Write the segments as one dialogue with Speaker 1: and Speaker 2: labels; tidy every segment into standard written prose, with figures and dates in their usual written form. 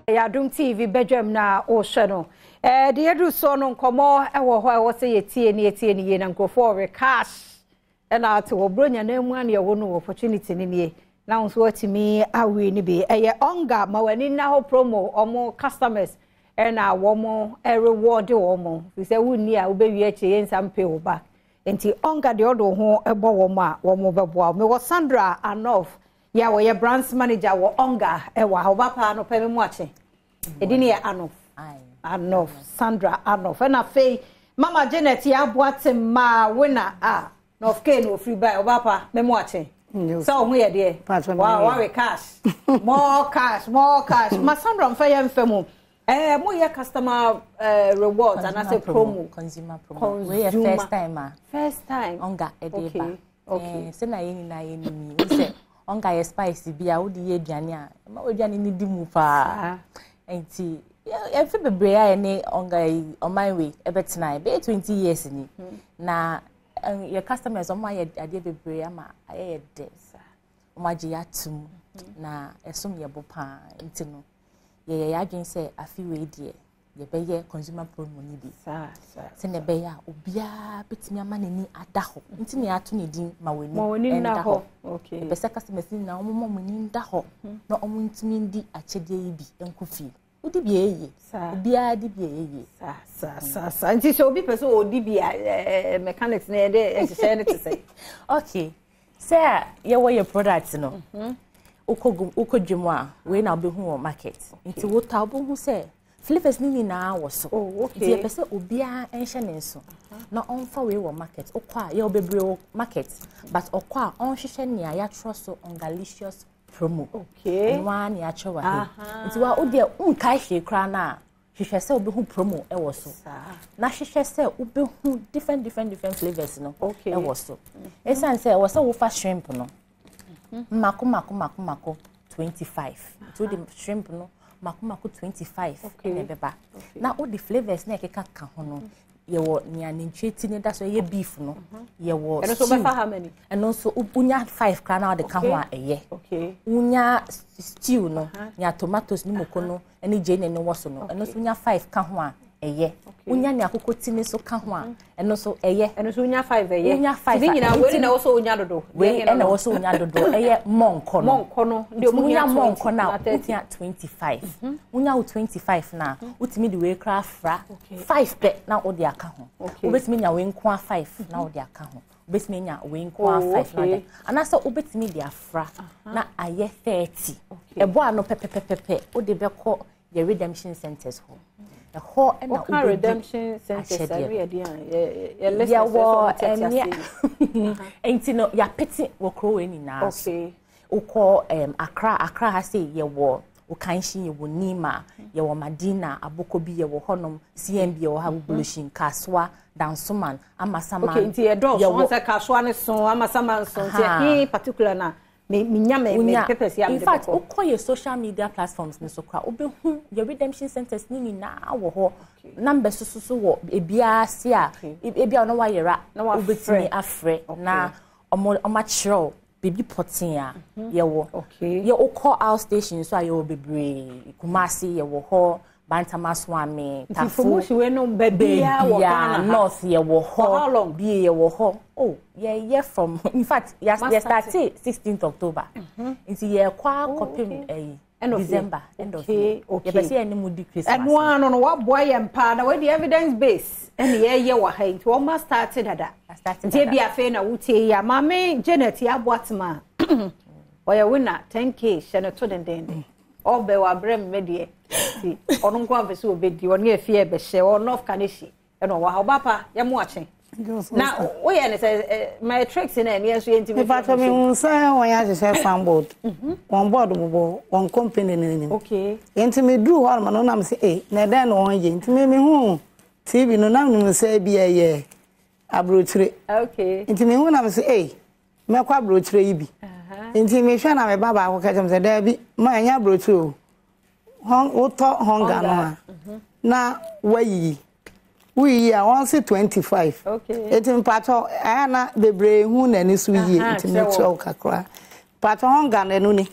Speaker 1: Ɛyɛ Adom TV badwam na wohwɛ no. Ɛɛ deɛ yɛduru soɔ no nkɔmmɔ wɔ hɔ a ɛwɔ sɛ yɛtie ne yɛtie no yie na nkurɔfoɔ ɔwe cash ɛna ate wɔ Buronya nan mu a na yɛwɔ no opportunity no nie na wo nso watumi awe no bi. Ɛyɛ Onga ma w'ani nna hɔ promo wɔn customers ɛna wɔn reward wɔn firi sɛ wonni a wobɛwie akyire yɛnsa mpay wo back. Nti Onga deɛ ɔde wo ho bɔ wɔn a wɔn bɛboa wo. Mewɔ Sandra Anoff Yɛ a wɔyɛ branch manager wɔ Onga wɔ ha. Ɔba paa no pɛ me mu akye. Ɛdi ne yɛ Anof. Anof, Sandra Anof. Ɛna afei Mama Janet yɛ aboa te maa wena a na of K na ofiri bae. Ɔba pa me mu akye. Sɛ ɔho yɛ deɛ. Wow, wawe cash. More cash, more cash. Ma Sandra mfa yɛ mfa mu. Eh, mo yɛ customer eh, rewards anaasɛ promo.
Speaker 2: Consumer promo. Wei yɛ first time a.
Speaker 1: First time.
Speaker 2: Onga ɛde ba. Okay. Eh, sɛ na yɛn nyinaa yɛ nim yi, sɛ ɔnka yɛ spice bi a wode yɛ aduane a, ɛma w'aduane no di mu paa. Nti, yɛmfe bebree a yɛne ɔnga yi, ɔman wei ɛbɛtena, ɛbɛyɛ 20 years ni. Hmm. Na yɛ customers ɔmo ayɛ adeɛ bebree ama ayɛ yɛ dɛ. Ɔmo agye yɛ atum hmm. na ɛsom yɛ bo paa. Nti no, yɛyɛ yɛ adwene sɛ afe wei deɛ yɛbɛyɛ consumer promo no bi sɛnea ɛbɛyɛ a obiara bɛtumi ama n'ani ada hɔ nti na yɛato ne din ma w'ani nda hɔ yɛpɛ sɛ customers nyinaa wɔn ma wɔn ani nda hɔ mhm. na wɔn ntumi ndi akyɛdeɛ yi bi nkɔ fie wodi bi ɛyɛ yie obiara di bi ɛyɛ yie.
Speaker 1: saa saa saa saa nti sɛ obi pɛ sɛ ɔdi bi a ɛɛ mechanics na yɛde nhyehyɛ no te sɛ.
Speaker 2: okay Sɛ yɛwɔ yɛ product no, wokɔ wokɔ dwam a, wei na wobɛhu wɔ market. Nti wotɔ a wobɛhu sɛ flavours no nyinaa wɔ so. Oh, okay. Nti yɛpɛ sɛ obiara nhyɛ ne nso na ɔmfa wei wɔ market. Wokɔ a yɛwɔ bebree wɔ market but ɔkɔ a ɔnhwehwɛ nea yɛatwerɛ so Ongalicious promo.
Speaker 1: Okay.
Speaker 2: Ɛno ara na yɛatwerɛ wɔ ha. Nti wa wodeɛ wonkae hwee koraa no a hwehwɛ sɛ wobɛhu promo wɔ so na hwehwɛ sɛ wobɛhu different different different flavours no wɔ so ɛsiane sɛ ɛwɔ sɛ wofa shrimp no mhm. mako mako mako mako 25 nti wode shrimp no mako mako 25 ɛna ɛbɛba na wode flavours na ɛkeka ka ho no mhm. yɛwɔ nea nantwie ti ne da so ɛyɛ beef no mhm. yɛwɔ
Speaker 1: stew
Speaker 2: ɛno nso wonya five koraa na wode ka ho a ɛyɛ wonya stew no nea tomatoes ne moko no ne gyeene no wɔ so no ɛno nso wonya five ka ho a ɛyɛ wonya nea akokɔ ti ne so ka ho a ɛno nso ɛyɛ
Speaker 1: ɛno nso wonya five ɛyɛ
Speaker 2: wonya five
Speaker 1: ne nyinaa wei na ɛwɔ sɛ wonya dodo
Speaker 2: wei ɛna ɛwɔ sɛ wonya dodo ɛyɛ mɔnkɔ
Speaker 1: no mɔnkɔ no
Speaker 2: deɛ ɔmo hia mɔnkɔ no a wohia 25 mhm. wonya wo 25 na mhm. wotumi de wei koraa fra five pɛ na wode aka ho wobɛtumi nya wei nko a five na mhm. wode aka ho wobɛtumi anya wei nko a oh, five na wode anaasɛ wobɛtumi de afra na ayɛ 30 ɛbɔ ano pɛpɛpɛpɛ wode bɛkɔ yɛ redemption centers hɔ ɛhɔ ɛna wobɛdi akyɛdeɛ yɛwɔ ɛnea nti no yɛapete wɔ kuro wei nyinaa so wokɔ um, Accra Accra ha sei yɛwɔ Okanshin yɛwɔ Nima yɛwɔ Madina Abokobi yɛwɔ hɔnom CMB yɛwɔ ha Bubulushin Kasoa Dansoman Amasaman
Speaker 1: okay nti yɛdɔɔso wɔn sɛ Kasoa ne so Amasaman so nti ɛhe particular na me menya me me papers yɛ
Speaker 2: in fact wokɔ yɛ social media platforms ne so kora wobɛhu yɛ redemption centers ne nyinaa wɔ hɔ numbers soso so wɔ ebiara se a ebia ɔno wayera wobɛtumi afrɛ na ɔmo akyerɛw biribi pɔtee a mhm. yɛwɔ yɛ wokɔ out station nso a yɛwɔ bebree Kumasi yɛwɔ hɔ Bantama Suame Tafo
Speaker 1: baabiara
Speaker 2: North yɛwɔ hɔ bie yɛwɔ hɔ oh yɛyɛ from in fact yɛ start 16th October mhm. nti yɛkɔ akɔpem ɛyi.
Speaker 1: End of
Speaker 2: December end of year
Speaker 1: okay.
Speaker 2: Yɛpɛ sɛ yɛne mu di Christmas.
Speaker 1: Ɛno ara no no waboa yɛn paa na wɔde evidence base ɛna yɛyɛ wɔ ha yi nti wɔn ma start dada. Nti ebi afei na wotie yi a maame Janet yɛ aboa tema ɔyɛ winner 10k hyɛ ne to dendenden ɔbɛ wɔ abrɛ mme deɛ nti ɔno nko ampɛ sɛ ɔbɛdi ɔne afie ɛbɛhyɛ ɔwɔ North Kaneshie. Ɛna ɔwɔ ha ɔba pa yɛ mo akye. Na woyɛ ne sɛ my tricks na ɛne nso yɛntumi.
Speaker 3: Mepatɔ me hu sɛ wɔn ahyehyɛ signboard. Mhm. Wɔn board bobɔ wɔn company no anim.
Speaker 1: Okay.
Speaker 3: Nti me duru hɔ nom no nam sɛ eh na ɛdɛn na wɔn yɛ nti me me hu TV no nam nim sɛ bi ɛyɛ aburokyire.
Speaker 1: Okay.
Speaker 3: Nti me hu nam sɛ eh mɛkɔ aburokyire yi bi. Nti mehwɛ na me ba baako ka kyerɛ me sɛ daabi ma ɛnyɛ aburokyire o. Hɔn wotɔ hɔnga no a na wayiyi woyiyi a wɔn se 25 eti mpatsɔ ɛyɛ na bebree hu n'ani so yie nti mekyerɛ wo kakra mpatsɔ hɔnga no ɛno ni.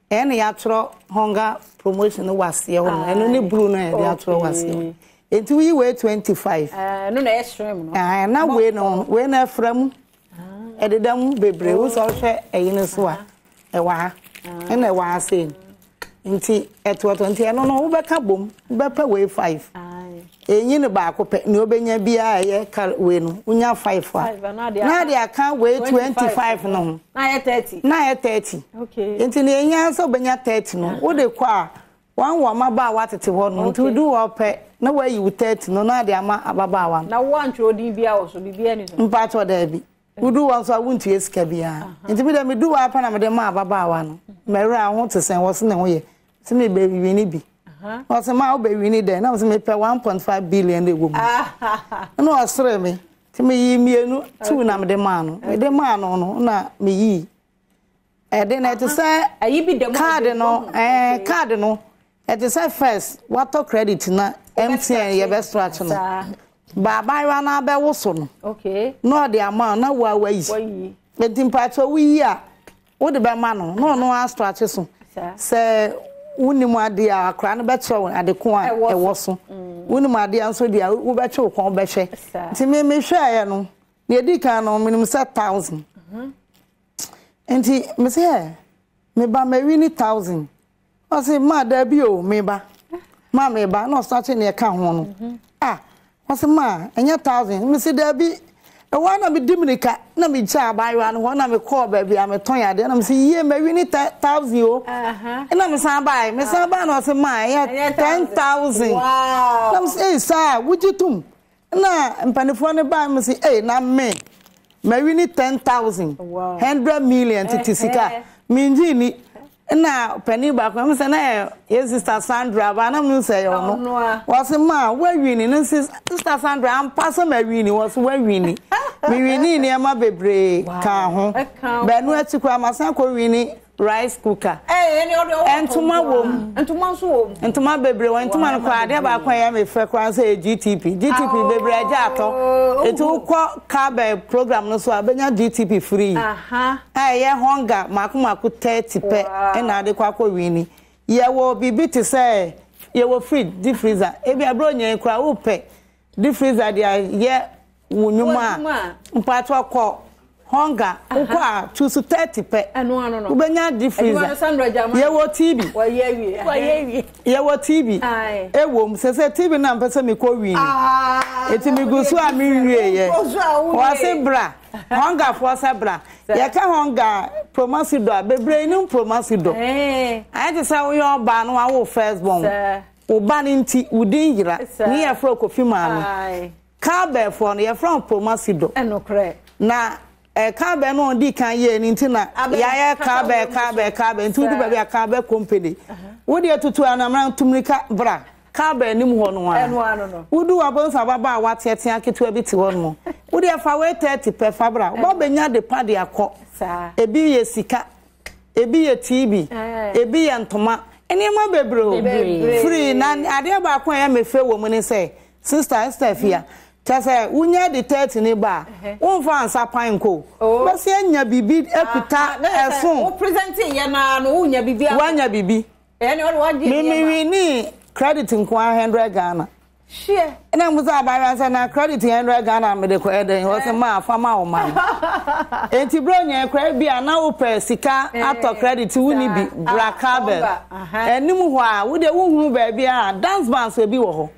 Speaker 3: Ɛna yɛatwerɛ hunger promotion no wɔ aseɛ hɔ no. Ɛno ne blue no a yɛde atwerɛ wɔ aseɛ hɔ. Nti woyi wei 25.
Speaker 1: Ɛno na ɛyɛ shrimp no.
Speaker 3: Na wei no, wei no ɛfra mu. Ɛdeda mu bebree. Wo sɛ wohwɛ ɛyi no so a, ɛwɔ ha. Ɛna ɛwɔ ha sei no. Nti ɛtoɔtoɔ nti ɛno no wobɛka bom wobɛpɛ wei 5. Ɛnyi no baako pɛ nea wobɛnya biara ɛyɛ kar wei no wonya 5 a na ade aka wei 25 no ho.
Speaker 1: Na ayɛ 30.
Speaker 3: Na ayɛ 30.
Speaker 1: Okay.
Speaker 3: Nti nea ehia sɛ wobɛnya 30 no wode kɔ a wɔn wɔ mmabaawa tete hɔ no nti wodu hɔ pɛ na woayi wo 30 no na ade ama ababaawa no.
Speaker 1: Na woantwerɛ odin biara wɔ so biribiara ni so.
Speaker 3: Mpakyɛw daabi. Wodu hɔ nso a wontua sika biara. Nti me deɛ medu hɔ ara pɛ na mede maa ababaawa no. M'awura wo ho te sɛn? Ɔse ne ho yɛ. Mese mebɛwini bi. Ɔse maa wobɛwini dɛn? Na mese mepɛ 1.5 billion na ɛwɔ mu. Ɛna ɔseree me. Nti meyii mmienu, two na mede maa no. Mede maa no no na meyii. Ɛde no ɛte sɛ card no ɛɛ card no ɛte sɛ first watɔ credit na MTN yɛbɛ stretch no. Ba abaayewa no abɛwoso no na ɔde ama na wo a wayi. Enti mpakyɛ woyi a wode bɛma no na ɔno astretch so. Sɛ wonim adeɛ a akwadaa no bɛkyerɛ wo ade ko a ɛwɔ so. Wonim adeɛ nso deɛ wobɛtwe wo kɔn bɛhwɛ. Nti me mehwɛeɛ no deɛ ɛdi kan no menim sɛ 1000. Nti mese ɛ me ba mawini 1000. Ɔse ma daabi o me ba ma me ba na ɔsan kye nea ɛka ho no. Ah ɔse ma ɛnyɛ 1000 mese daabi. Ɛhɔ ara na medi mirika na megyaa abaayewa no hɔ na mekɔɔ baabi a metɔn adeɛ na mese yie mawini 1000 o. Ɛna mesan baeɛ mesan baeɛ na ɔse ma ɛyɛ 10,000. Na mese ei saa wogye tom. Nna mpanimfoɔ no baa mu se, Ei, na me, mawini 10,000, 100 million tete sika. Mengye nni. Nna panin baako, ɛmu sɛ na yɛ yɛ sista Sandra ba, na menim sɛ ɛyɛ ɔno. Wɔse, ma, woawini. No nse, sista Sandra, ampa sɛ mawini. Wɔse, woawini. Mewinii nneɛma bebree kaa ho. Bɛno akyi koraa, masan akɔwini Rice cooker. Ntoma wom.
Speaker 1: Ntoma nso wom.
Speaker 3: Ntoma bebree wɔ ntoma no koraa adeɛ baako a ɛyɛ me fɛ koraa sɛ ɛyɛ GTP. GTP bebree agya atɔ. Eti wokɔ cowbell program no so a bɛnya GTP free. A ɛyɛ hunger mako mako 30 pɛ ɛna ade kɔ akɔ wini. Yɛwɔ biribi te sɛ yɛwɔ fridge, deep freezer. Ebi aburo nyɛn koraa wopɛ deep freezer de ayɛ wo nnwuma a, mpakyɛw kɔ Hunger, wokɔ a choose 30 pɛ, wobɛnya deep freezer. Yɛwɔ TV, yɛwɔ TV, ɛwom sɛ sɛ TV na mpɛ sɛ mekɔ wii no, eti megu so a menwieɛ. Wɔse bra, Hungerfoɔ sɛ bra. Yɛka Hunger Promasidor a, bebree nim Promasidor. Ayɛ te sɛ woyɛ ɔbaa na wawo first born, wo ba no nti wo din yera, ne yɛfrɛ wo Kofi Maame. Cowbellfoɔ no, yɛfrɛ wɔn Promasidor.
Speaker 1: Nokorɛ.
Speaker 3: Na eh, cowbell no wɔn dii kan yɛɛ no nti na yɛayɛ cowbell, cowbell, cowbell. Nti wodu baabi a cowbell company. Wo deɛ tutu anamena tu mmirika bra cowbell anim hɔ no ara.
Speaker 1: Ɛno ano no.
Speaker 3: Wodu hɔ a wobɛhu sɛ ababaawa teatea ketewa bi te hɔ nom. Wo deɛ fa wei 30 pɛ fa bra. Woba bɛnya ade pa de akɔ.
Speaker 1: Saa.
Speaker 3: Ebi yɛ sika. Ebi yɛ TV, ebi yɛ ntoma, nneɛma bebree o. Free na adeɛ baako a ɛyɛ me fɛ wɔ mu ne sɛ, Sister Esther Afia, kyerɛ sɛ wonya de 30 no ba a, womfa nsa pan nkɔ o. Wobɛsi anya biribi akuta ɛso.
Speaker 1: Wo present yɛ no ara no, wonya biribi akɔ.
Speaker 3: Woanya biribi.
Speaker 1: Ɛne ɔde wagye
Speaker 3: Me me winii credit nko ara 100 Ghana.
Speaker 1: Hyeɛ.
Speaker 3: Ɛna mo sɛ abaayewa sɛ na credit 100 Ghana mede kɔyɛ dɛn? Ɔsɛ ma fa ma wo ma no. Enti bro nyɛ kora bi a na wopɛ sika atɔ credit wonni bi bra Cowbell. Anim hɔ a wo deɛ wohunu baabi a dance bar nso ebi wɔ hɔ.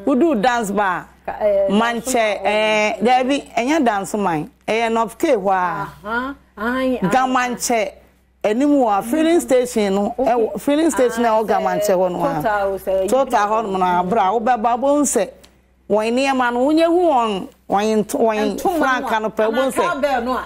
Speaker 3: Woduu dance bar a mankyɛ ɛɛ daabi ɛnyɛ Dansoman ɛyɛ North K hɔ a. Gamankyɛ. Anim hɔ a filling station no ɛwɔ filling station a ɛwɔ Gamankyɛ hɔ no a total hɔ nom no a bra wobɛba wobɛhu sɛ wɔn nneɛma no wonyɛ hu wɔn wɔn wɔn franka no pɛ wobɛhu sɛ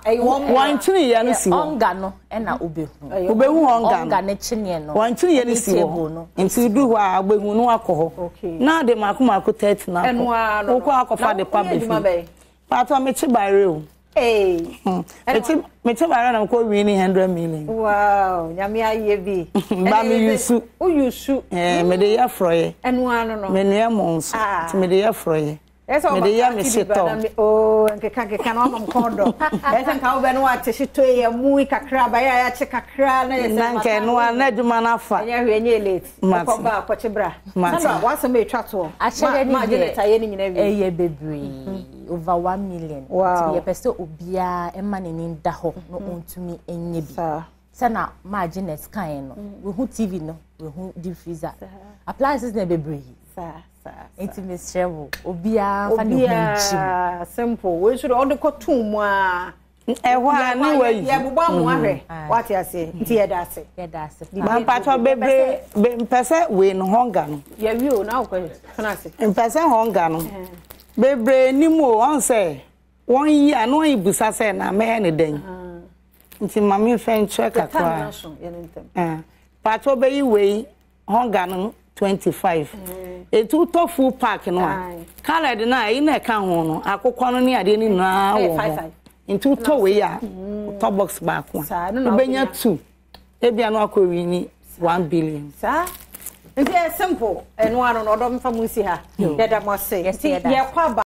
Speaker 3: wɔn kyiniiɛ no si hɔ.
Speaker 2: Ɔnga no ɛna wobɛhu.
Speaker 3: Wobɛhu ɔnga
Speaker 2: no. Ɔnga ne kyiniiɛ no.
Speaker 3: Wɔn kyiniiɛ no si hɔ nti du hɔ a wobɛhu no akɔ hɔ na de mako mako 30 na akɔ wokɔ akɔfa de pa bɛfi. Paatɔ mekye bayerɛ o.
Speaker 1: Hey.
Speaker 3: Mete mete bayerɛ na mekɔ wini 100 million.
Speaker 1: Wow, nyame ayɛ bi.
Speaker 3: Ba me yusu.
Speaker 1: Wo yusu.
Speaker 3: Eh, mede yɛ frɔyɛ.
Speaker 1: Ɛno ano no.
Speaker 3: Menua mo nso. Ah. Nti mede yɛ frɔyɛ. Mede yɛ me hyetɔ.
Speaker 1: Oo nkeka nkeka na wama kɔn dɔ. Ɛsɛ nka wobɛ no wate hyetɔ yi ɛmu yi kakra abayɛ a yɛakye kakra na yɛ sɛ.
Speaker 3: Na nka ɛno a na adwuma no afa.
Speaker 1: Ɛnyɛ hwee ɛnyɛ late. Wokɔ ba akɔkye bra. Sandra w'asɛm a ɛtwa toɔ.
Speaker 2: Akyɛdeɛ
Speaker 1: ne deɛ ayɛ ne nyinaa wie.
Speaker 2: Ɛyɛ bebree over 1 million. Nti yɛpɛ sɛ obiara ɛma n'ani da hɔ na ɔntumi nyɛ bi. Sɛna maa Janet kaeɛ no, wehu TV no, wehu deep freezer, appliances na bebree. Nti mesrɛ wo, obiara fa ne ho nkyim.
Speaker 1: Simple. Wei nso de ɔde kɔto mu a.
Speaker 3: Ɛhɔ a ne wayi.
Speaker 1: Yɛbobɔ amu ahwɛ. Wate aseɛ. Nti yɛda ase.
Speaker 2: Yɛda ase.
Speaker 3: Mampatɔ bebree mpɛ sɛ wei no hunger no.
Speaker 1: Yɛwie o na wokɔ tena ase.
Speaker 3: Mpɛ sɛ hunger no. Bebree nim o ɔn sɛ wɔn yi a na wɔn yi busa sɛ na mɛyɛ ne dɛn. Nti ma me nfɛ nkyerɛ kakra. Patɔ bɛyi wei hunger no 25. Etu wotɔ full pack no a coloured no a ɛyi na ɛka ho no akokɔ no ne adeɛ no nyinaa wɔ hɔ. Nti wotɔ wei a wotɔ box baako a wobɛnya two ebia no akɔ wini 1 billion.
Speaker 1: Saa nti ɛyɛ simple, ɛno ano no ɔdɔ mfa mu nsi ha, yɛda mo ase nti yɛkɔ aba.